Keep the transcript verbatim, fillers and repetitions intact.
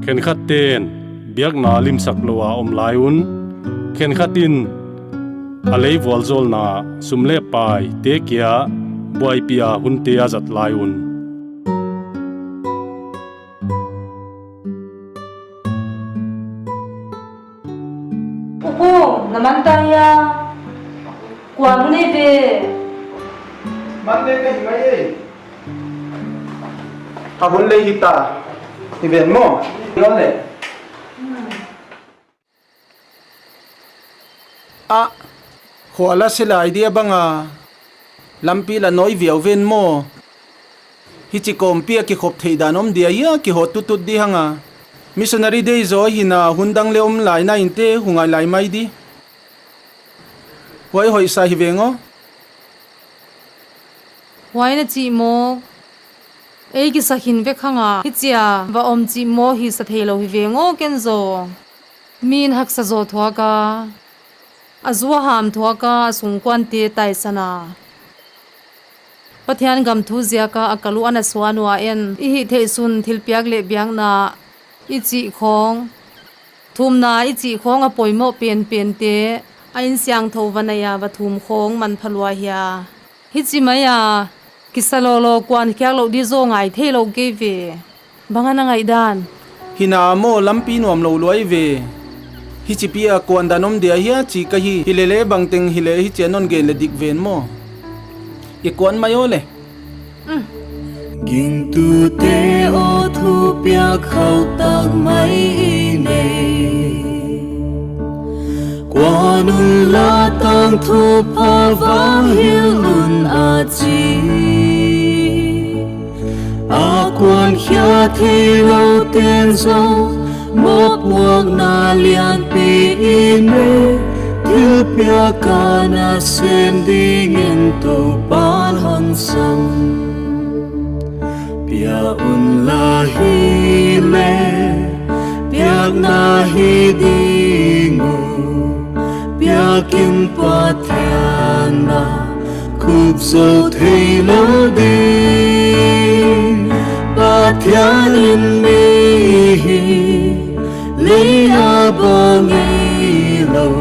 Khenkhatte'n biakna limsak lou a om lai un, khenkhat in a lei vualzawlna sum leh paite kia buaipih a hunte a zat lai un. Upu, na man ta hia? Kuan hun ei ve. Man leh ka hi mai ei. A hun lei hita. Hi ven maw. Lo le. Ah, khua la se lai dia bang a, lampi la nawi viau ven maw. Hichi kawmpi a kikhop theih dan om dia hia, kihawt tutut di hang a. Missionary Day zaw hi na, hun dang leh om lai na inte, hong ngai lai mai di. Huai hoih sa hi veng aw. Huai na chih maw. Ei kisa khin vek hang a, hichia va om chih maw, hisa theilou hi veng aw ken zaw. Mi'n haksa zaw thuak a, a zu a ham thuak a, a sungkuante taisan a. Pathian gam thu ziak a a kal uh ana suan ua en, i hihtheih sun thilpiak leh biakna i chih khawng, thumna i chih khawng a poimoh penpente, a insiangthou va nei a va thum khawng manpha lua hia. Hichi mai a, kisa lawlaw kuan khiak louh di zaw ngai theilou kei ve. Bang a na ngaihdan? Hi na maw, lampi nuam lou luai ve. Hichi pi a kuan dan om dia hia chi ka hi, hi lele bangteng hi leh hichia non gen leh dik ven maw. I kuan mai aw le. Gingtute aw, thupiak khauh tak mai i nei. Kuan un la, tangthupha va hilh un a chi. A kuan khia theilou ten zaw, mohpuakna lianpi i nei. Thilpiak a nasem dingin Toupa'n hon sam. Pia un la hi leh, piakna hi ding uh, piak in Pathian na, khup zou theilou ding. Pathian in mi hi, lei a bawl ngeilou.